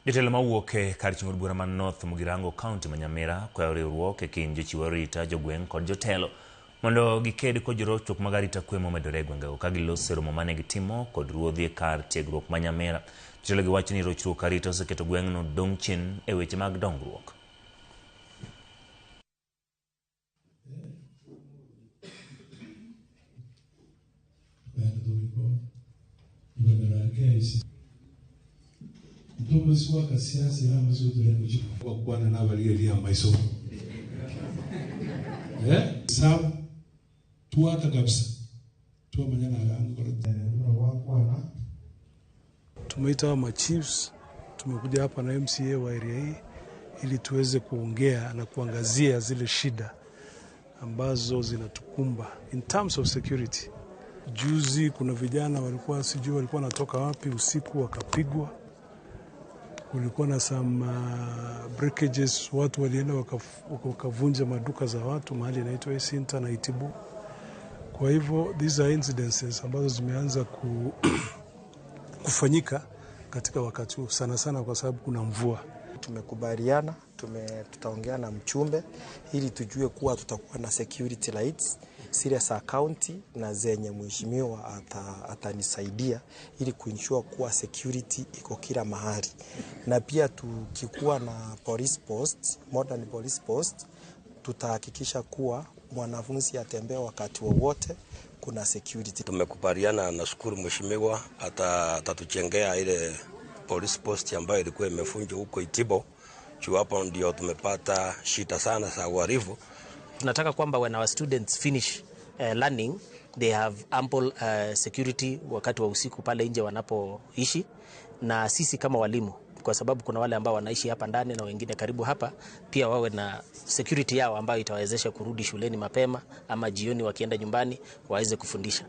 Jotelo mawuok e kar chung' od bura ma North Mugirango County ma Nyamira kwayo riwruok e kind jochiw arita, jogweng' kod jotelo mondo giked kod jorochruok mag arita kwe momedore e gwengego ka giloso e romo mane gitimo kod ruodhi e kar tiegruok ma Nyamira. Jotelo gi wacho ni rochruok arita oseketo gweng'no dong' chien e weche mag dongruok. Gokwana nabarigereria amaiso sabu twaka kabisa twamanya Tumeita ma chiefs, tumekuja hapa na MCA wa area hii ili tuweze kuongea na kuangazia zile shida ambazo zinatukumba in terms of security. Juzi kuna vijana walikuwa sijui walikuwa wanatoka wapi usiku wakapigwa. Kulikuwa na some breakages, watu walienda wakavunja maduka za watu mahali inaitwa Isinta na Itibu. Kwa hivyo these are incidences ambazo zimeanza kufanyika katika wakati huu sana sana kwa sababu kuna mvua. Tumekubaliana, tutaongea na mchumbe ili tujue kuwa tutakuwa na security lights zile za county na zenye mheshimiwa atanisaidia ili kuensure kuwa security iko kila mahali. Na pia tukikuwa na police post, modern police post, tutahakikisha kuwa mwanafunzi atembee wakati wowote kuna security. Tumekubaliana, nashukuru mheshimiwa atatuchengea ile police post ambayo ilikuwa imefunjwa huko Itibo. Juu hapo ndio tumepata shida sana za uhalifu. Tunataka kwamba when our students finish learning they have ample security wakati wa usiku pale nje wanapoishi, na sisi kama walimu, kwa sababu kuna wale ambao wanaishi hapa ndani na wengine karibu hapa, pia wawe na security yao ambayo itawawezesha kurudi shuleni mapema ama jioni wakienda nyumbani waweze kufundisha.